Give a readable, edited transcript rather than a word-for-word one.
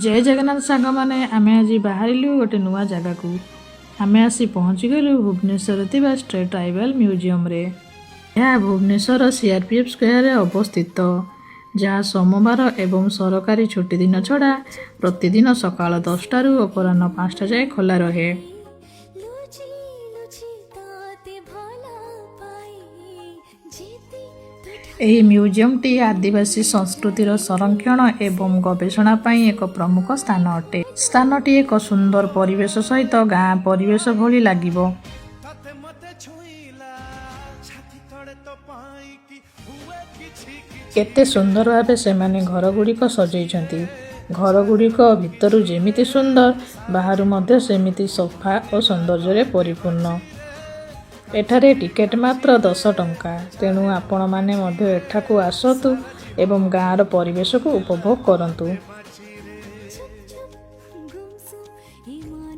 ଜୟ ଜଗନ୍ନାଥ ସାଙ୍ଗମାନେ, ଆମେ ଆଜି ବାହାରିଲୁ ଗୋଟେ ନୂଆ ଜାଗାକୁ। ଆମେ ଆସି ପହଞ୍ଚିଗଲୁ ଭୁବନେଶ୍ୱରରେ ଥିବା ଷ୍ଟେଟ୍ ଟ୍ରାଇବାଲ୍ ମ୍ୟୁଜିୟମରେ। ଏହା ଭୁବନେଶ୍ୱର ସିଆର୍ପିଏଫ୍ ସ୍କୋୟାରରେ ଅବସ୍ଥିତ, ଯାହା ସୋମବାର ଏବଂ ସରକାରୀ ଛୁଟି ଦିନ ଛଡ଼ା ପ୍ରତିଦିନ ସକାଳ 10ଟାରୁ ଅପରାହ୍ନ 5ଟା ଯାଏ ଖୋଲା ରହେ। ଲୁଚି ଲୁଚି ତୋତେ ଭଲ ପାଏ ଯେତେ ଏହି ମ୍ୟୁଜିୟମଟି ଆଦିବାସୀ ସଂସ୍କୃତିର ସଂରକ୍ଷଣ ଏବଂ ଗବେଷଣା ପାଇଁ ଏକ ପ୍ରମୁଖ ସ୍ଥାନ ଅଟେ। ସ୍ଥାନଟି ଏକ ସୁନ୍ଦର ପରିବେଶ ସହିତ ଗାଁ ପରିବେଶ ଭଳି ଲାଗିବ। ତତେ ମତେ ଛୁଇଁଲା ଛାତି ତଳେ ତ ପାଇକି ହୁଏ କିଛି କିଛି। କେତେ ସୁନ୍ଦର ଭାବେ ସେମାନେ ଘରଗୁଡ଼ିକ ସଜେଇଛନ୍ତି। ଘରଗୁଡ଼ିକ ଭିତରୁ ଯେମିତି ସୁନ୍ଦର, ବାହାରୁ ମଧ୍ୟ ସେମିତି ସଫା ଓ ସୌନ୍ଦର୍ଯ୍ୟରେ ପରିପୂର୍ଣ୍ଣ। ଏଠାରେ ଟିକେଟ୍ ମାତ୍ର 10 ଟଙ୍କା। ତେଣୁ ଆପଣମାନେ ମଧ୍ୟ ଏଠାକୁ ଆସନ୍ତୁ ଏବଂ ଗାଁର ପରିବେଶକୁ ଉପଭୋଗ କରନ୍ତୁ। ଚୁପ୍ ଚୁପ୍ ଗୁମସୁମ ଏ ମନ।